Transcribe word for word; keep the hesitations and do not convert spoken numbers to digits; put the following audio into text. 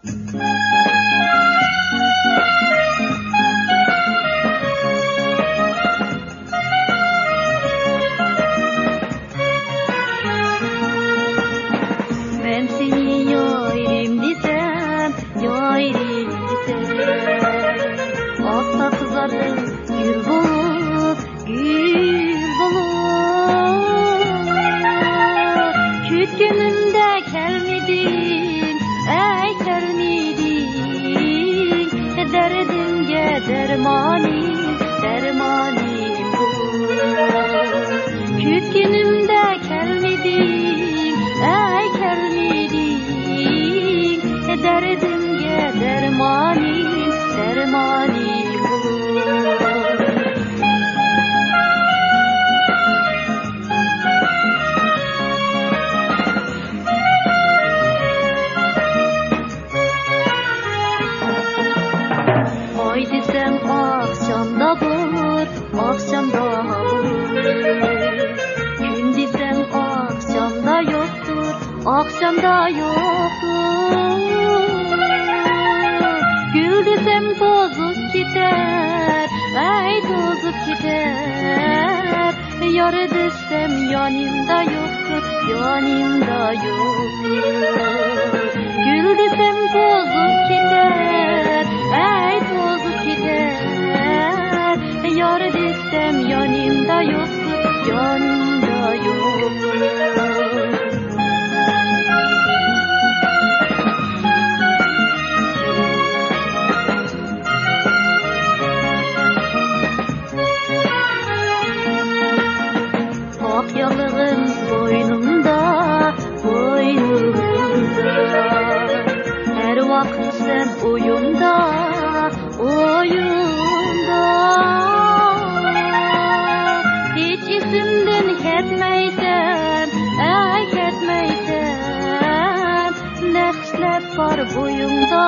مەن سېنى يايرىم دېسەم، يايرىم دېسەم، ئاستا قىزاردىڭ گۈل بولۇپ، گۈل بولۇپ. كۈتكىنىمدە كەلمىدىڭ، ئەي كەلمىدىڭ، دەردىمگە دەرمانىم، دەرمانىم بول. كۈتكىنىمدە كەلمىدىڭ، ئەي كەلمىدىڭ، دەردىمگە دەرمانىم، دەرمانىم بول. ئاي دېسەم ئاخشامدا بولۇر، ئاخشامدا بولۇر. كۈن دېسەم ئاخشامدا يوقتۇر، ئاخشامدا يوقتۇر. گۈل دېسەم توزۇپ كېتەر، ئەي توزۇپ كېتەر. يار دېسەم يېنىمدا يوقتۇر، يېنىمدا يوقتۇر. گۈل دېسەم توزۇپ كېتەر، ئەي توزۇپ كېتەر. يار دېسەم يېنىمدا يوقتۇر، يېنىمدا يوقتۇر. ئاق ياغلىغىم بوينۇمدا، بوينۇمدا. ھەر ۋاقىت سەن ئويۇمدا، ئويۇمدا. ھېچ ئېسىمدىن كەتمەيسەن، ئەي كەتمەيسەن. نەقىشلەپ بار بويۇڭدا.